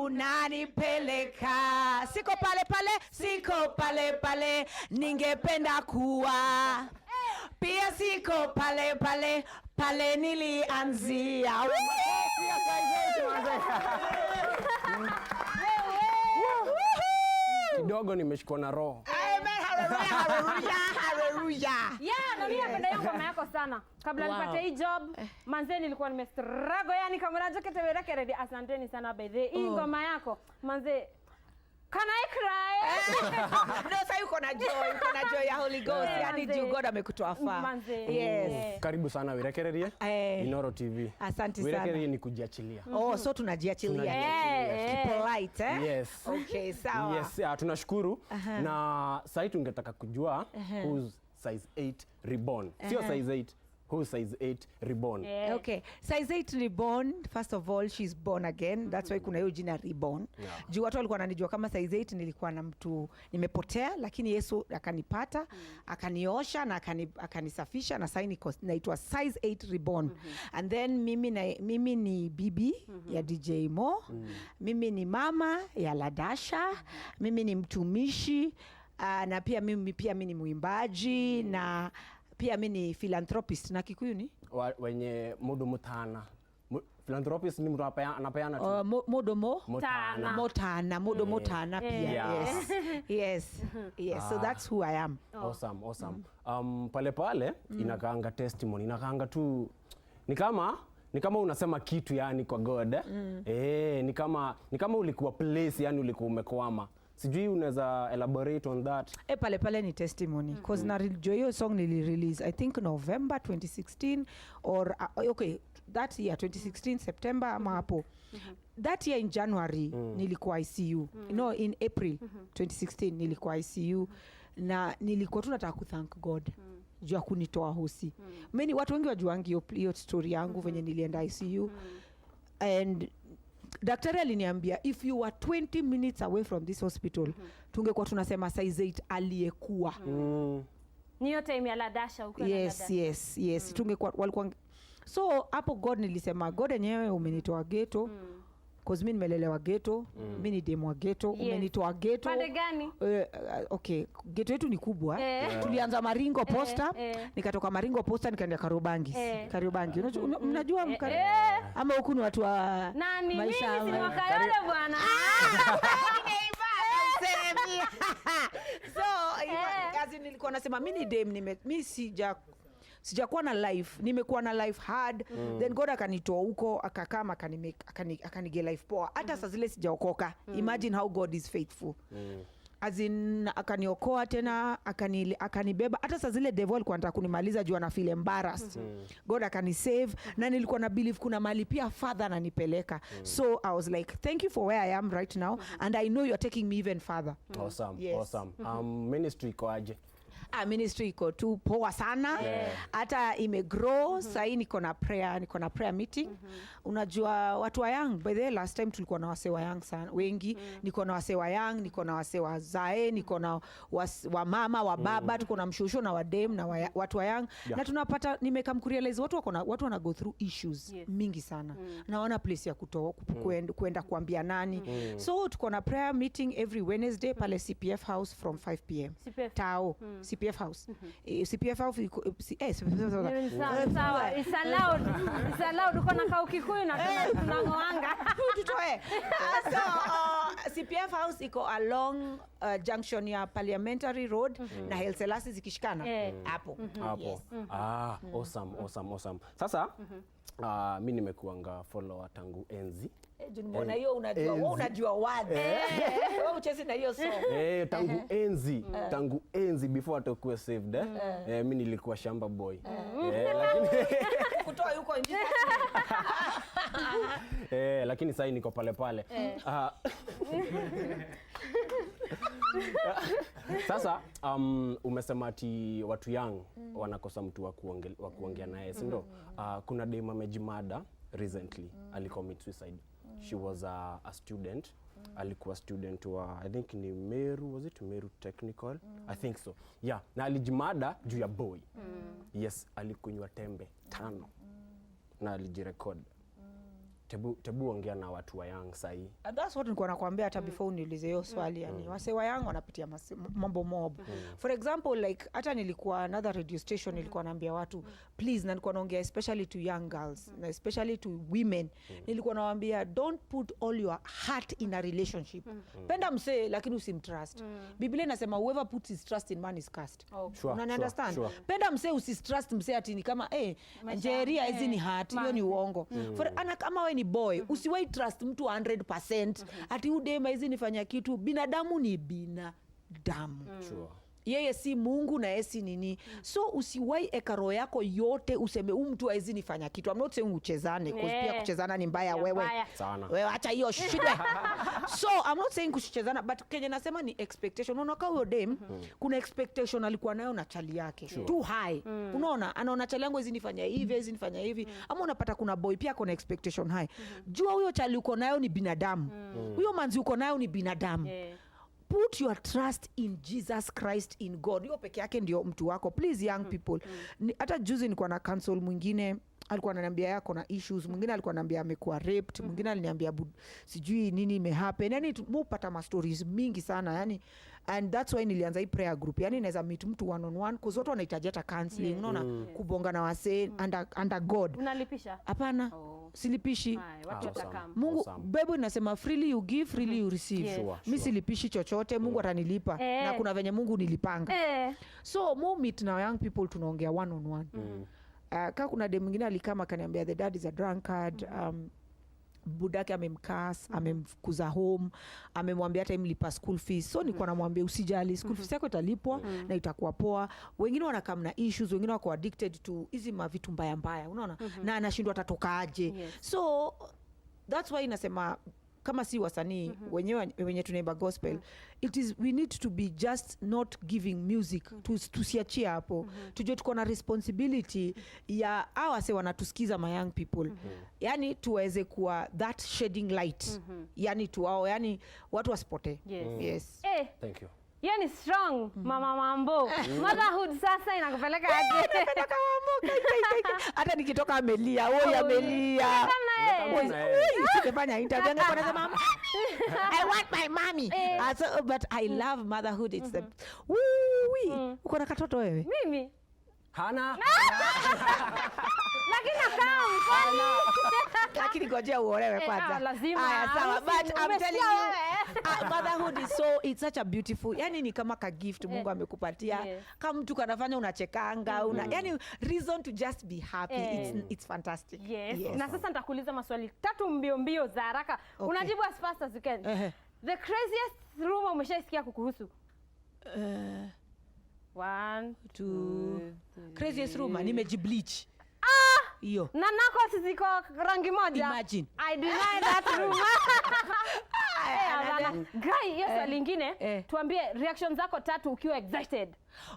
Unanipeleka. Siko pale pale, siko pale pale ningependa kuwa. Pia siko pale pale pale nilianzia. Pia size 8, manze. Kidogo nimeshikwa na roho. Amen, hallelujah, hallelujah, hallelujah. Yeah, na mimi napenda hiyo ngoma yako sana. Kabla nipate hii job, manze nilikuwa nime struggle, yani kama unajua ketewera ready. Asanteni sana by the way. Hii ngoma yako, manze, can I cry? No, sasa uko na joy, uko na joy ya Holy Ghost. Yani Manze. juu God amekutoa far. Manze. Yes. Karibu sana Wirekererie. Inoro TV. Asante sana. Wirekererie ni kujiachilia. Oh, so tunajiachilia. Tunajiachilia. Polite, eh? Yes. Okay, sawa. Yes, tunashukuru na sahii tungetaka kujua who's size 8 reborn. Sio size 8, who's size 8 reborn. Okay. Size 8 reborn, first of all, she's born again. That's why kuna hiyo jina reborn. Juu watu walikuwa wananijua kama size 8, nilikuwa na mtu nimepotea, lakini Yesu akanipata, akaniosha na akanisafisha na sasa niko naitwa size 8 reborn. And then mimi ni bibi ya DJ Mo. Mimi ni mama ya Ladasha. Mimi ni mtumishi. Na pia mimi ni mwimbaji na pia mimi ni philanthropist, na Kikuyu ni Wenye mudu mutana. Philanthropist ni mtu anapeana tu. Modomo Mutana. Motana, modo motana pia. Yes, so that's who I am. Awesome, awesome. Pale pale inakaanga testimony, inakaanga tu ni kama unasema kitu yani kwa God. Eh, ni kama ulikuwa place, yani ulikuwa umekwama. Sijui unaweza elaborate on that. E, pale pale ni testimony cause na hiyo song nilirelease, I think, November 2016 or okay, that year 2016 September ama hapo. That year in January nilikuwa ICU. No, in April 2016 nilikuwa ICU na nilikuwa tu nataka kuthank God juu ya kunitoa hosi. Many watu wengi wajuangi hiyo story yangu venye nilienda ICU and daktari aliniambia, "If you were 20 minutes away from this hospital, tungekuwa tunasema size 8 aliyekuwa." Ni hiyo time ya Ladasha, ukiwa na Yes. Ladasha. Yes, tungekuwa walikuwa. So hapo God, nilisema, "God, enyewe umenitoa ghetto, cause mi nimelelewa ghetto, mi ni demu wa ghetto. Umenitoa ghetto." Pande gani? Okay, ghetto yetu ni kubwa. Tulianza Maringo Posta. Nikatoka Maringo Posta nikaenda Kariobangi. Kariobangi, mnajua ama huku ni watu wa Nani? maisha Mimi si ni wa Kayole, bwana. Semi. So as in, nilikuwa nasema mi ni dem mi sijakuwa na life, nimekuwa na life hard. Then God akanitoa huko, akakama akanige life poa hata saa zile sijaokoka. Imagine how God is faithful. As in, akaniokoa tena, akanibeba hata saa zile devil alikuwa anataka kunimaliza juu ana feel embarrassed. God akanisave na nilikuwa na believe kuna mahali pia father ananipeleka. So I was like, "Thank you for where I am right now and I know you're taking me even further." Awesome, Yes. awesome. Ministry iko aje? Ah, ministry iko tu poa sana, hata imegrow. Sahii niko na prayer meeting. Unajua watu wa young, by the way, last time tulikuwa na wasee wa young sana wengi. Niko na wasee wa young, niko na wasee wa zae, niko na wa mama, wa baba, tuko na mshosho na wadem na watu wa young. Na tunapata, nimekam kurealize watu wana go through issues mingi sana na wana place ya kuto, kuenda kuambia nani. So tuko na prayer meeting every Wednesday pale CPF House from 5 p.m. CPF. Tao, CPF House. CPF House CPF House. Sawa, sawa. It's allowed. It's allowed. Uko na kau Kikuyu na tunang'oanga. Tutoe. Ah, so CPF House iko along junction ya Parliamentary Road na Haile Selassie zikishikana hapo. Hapo. Yes. Ah, awesome, awesome, awesome. Sasa mi nimekuanga follower tangu enzi Eh, juu nimeona hiyo unajua, wewe Enzi. unajua word. Wewe uchezi na hiyo song. Eh, tangu enzi before atakuwa saved, eh? Eh, mi nilikuwa shamba boy, lakini Kutoa yuko nje. Eh, lakini sasa niko pale pale. Ah. Sasa umesema ati watu young wanakosa mtu wa kuongea naye, si ndio? Kuna dem amejimada recently, alicommit suicide. She was a student, alikuwa student wa, I think ni Meru, was it Meru Technical? I think so. Yeah, na alijimada juu ya boy. Yes, alikunywa tembe tano na alijirecord. Tebu ongea na watu wa young sahii. And that's what nilikuwa nakwambia hata before uniulize hiyo swali. Yani wase wa young wanapitia mambo mob. For example, like hata nilikuwa another radio station, nilikuwa naambia watu please, na nilikuwa naongea especially to young girls na especially to women. Nilikuwa nawaambia, don't put all your heart in a relationship. Penda msee lakini usimtrust. Biblia inasema whoever puts his trust in man is cursed. Sure, Unani understand? Sure. Penda msee, usitrust msee ati ni kama Maisha, njeria hizi ni heart. Hiyo ni manzi. uongo. For, ana kama we ni boy, usiwai trust mtu 100% ati udema hizi nifanya kitu. Binadamu ni binadamu. Yeye si Mungu na yeye si nini. So usiwai eka roho yako yote useme huu mtu hawezi nifanya kitu. I'm not saying uchezane, 'cause pia kuchezana ni mbaya. Ya Wewe mbaya. Sana. Wewe acha hiyo shida. So I'm not saying kuchezana, but kenye nasema ni expectation. Unaona kama huyo dem, kuna expectation alikuwa nayo na chali yake too high. Unaona, anaona chali yangu hizi nifanya hivi, hizi nifanya hivi. Ama unapata kuna boy pia kuna expectation high. Jua huyo chali uko nayo ni binadamu, huyo manzi uko nayo ni binadamu. Put your trust in Jesus Christ, in God. Hiyo peke yake ndio mtu wako. Please, young people. Hata juzi nilikuwa na counsel mwingine, alikuwa ananiambia yako na issues. Mwingine alikuwa ananiambia amekuwa raped. Mwingine aliniambia sijui nini imehappen. Yani mupata ma stories mingi sana yani, and that's why nilianza hii prayer group. Yani naweza meet mtu one on one, cause watu wanahitaji hata counseling. Unaona, kubonga na wasee under God. Unalipisha? Hapana. Oh. Silipishi. Haya, watu Awesome. watakam. Mungu, Awesome. Bible inasema freely you give, freely you receive. Yes. Sure, Mi sure. silipishi chochote. Mungu atanilipa. Na kuna venye Mungu nilipanga. So mo meet na young people, tunaongea one on one. Ka kuna dem mwingine alikama akaniambia the dad is a drunkard. Budake amemcurse, amemfukuza home, amemwambia hata imlipa school fees. So nilikuwa namwambia usijali, school fees yako italipwa na itakuwa poa. Wengine wanakam na issues, wengine wako addicted to hizi mavitu mbaya mbaya, unaona, na anashindwa atatokaje. So that's why nasema kama si wasanii wenyewe wenye tunaimba gospel, it is we need to be just not giving music. Tusiachie hapo. Tujue tuko na responsibility ya hawa wase wanatusikiza, ma young people. Yani tuweze kuwa that shedding light, yani tuwao, yani watu wasipotee. Yes. Thank you. Hiyo ni strong, mama mambo. Motherhood sasa inakupeleka aje? Napenda kawambo, kai, kai, kai, kai. Hata nikitoka amelia, oi, amelia. Kama yeye. Oi, oi, singefanya interview angekuwa anasema, "Mommy, I want my mommy." Ah, so, but I love motherhood. It's the woo. Uko na katoto wewe? Mimi Hana. Lakini nakaa kwani. Lakini ngojea uolewe kwanza. Ah, lazima. Aya, sawa. Harusi But I'm umesikia telling you, wewe? Ah, motherhood is so, it's such a beautiful, yani ni kama ka gift Mungu amekupatia. Kama mtu kanafanya unachekanga, una yani reason to just be happy. It's fantastic. Yes. Na sasa nitakuuliza maswali tatu mbio mbio za haraka. Okay. Unajibu as fast as you can. Ehe. The craziest rumor umeshaisikia kukuhusu? One, Two. Craziest rumor, nimejibleach. Hiyo. Na knuckles ziko rangi moja. Imagine. I deny that rumor. Hapana. Guy, hiyo swali lingine, tuambie reaction zako tatu ukiwa excited.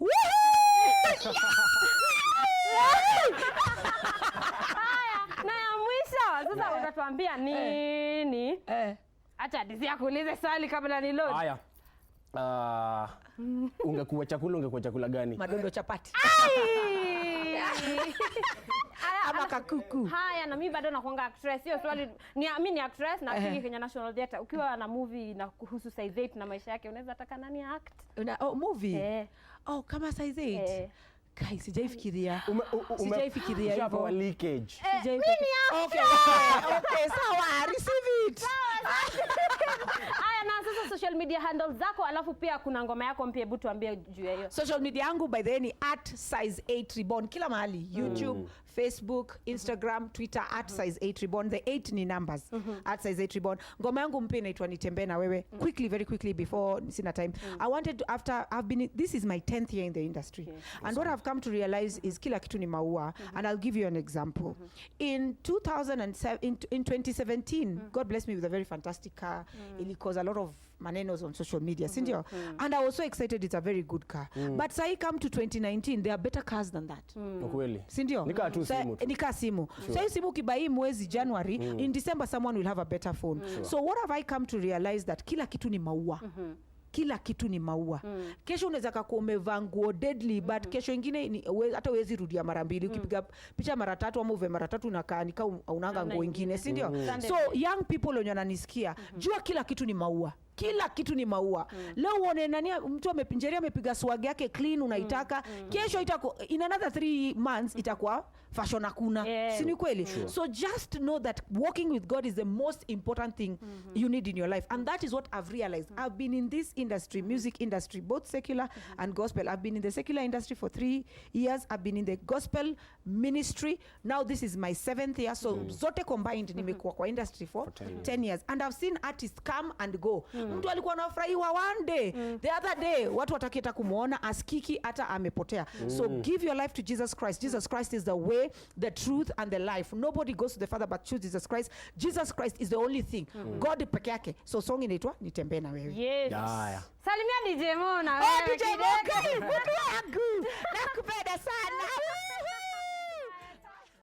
Woohoo! Haya, na ya mwisho sasa utatuambia nini? Acha hadithi ya kuulize swali kabla ni load. Haya. Ungekuwa chakula gani? Madondo chapati. Ai! Ama kakuku. Haya, na mimi bado nakuanga actress. Hiyo swali ni mimi ni actress na acting Kenya National Theatre. Ukiwa na movie na kuhusu Size 8 na maisha yake, unaweza taka nani act? Oh, movie? Eh. Oh, kama Size 8. Eh. Kai, sijaifikiria. Sijaifikiria hivyo. Ushapewa leakage. Sijaifikiria. Okay, sawa, receive it. Haya, na sasa social media handles zako, alafu pia kuna ngoma yako mpya, hebu tuambie juu ya hiyo. Social media yangu by the way ni @size8reborn kila mahali, YouTube, Facebook, Instagram, Twitter, @size8reborn. The 8 ni numbers. @size8reborn. Ngoma yangu mpya inaitwa Nitembee na Wewe. Quickly, very quickly before sina time. I wanted to, after I've been, this is my 10th year in the industry. And what I've come to realize is kila kitu ni maua, and I'll give you an example. In 2007, in 2017, God blessed me with a very fantastic car. It caused a lot of manenos on social media, sindio? And I was so excited, it's a very good car. But sahi come to 2019, there are better cars than that. Ukweli. Sindio? Ni kaa tu simu tu. Ni kaa simu. Sasa hiyo simu ukibuy mwezi January, in December someone will have a better phone. So what have I come to realize, that kila kitu ni maua. Kila kitu ni maua. Kesho unaweza kakuwa umevaa nguo deadly, but kesho ingine hata uwezi rudia mara mbili. Ukipiga picha mara tatu ama uve mara tatu, unakaa nika unanga Hamna nguo ingine, ingine. si ndio? Sunday. So young people wenye wananisikia, jua kila kitu ni maua, kila kitu ni maua. Leo uone nani, mtu amepinjeria, amepiga swag yake clean, unaitaka. Kesho in another 3 months itakuwa fashion hakuna. Si ni kweli? So just know that walking with God is the most important thing you need in your life, and that is what I've realized. I've been in this industry, music industry, both secular and gospel. I've been in the secular industry for 3 years. I've been in the gospel ministry, now this is my seventh year. So zote combined, nimekuwa kwa industry for For 10 years. 10 years, and I've seen artists come and go. Mtu alikuwa anafurahiwa one day, the other day watu wataki hata kumwona, askiki, hata amepotea. So give your life to Jesus Christ. Jesus Christ is the way, the truth and the life. Nobody goes to the Father but through Jesus Christ. Jesus Christ is the only thing, God peke yake. So song inaitwa "Nitembee na Wewe". Yes. Haya. Salimia DJ Mo na Oh, wewe DJ kidogo. Mokai, mtu wangu, nakupenda sana.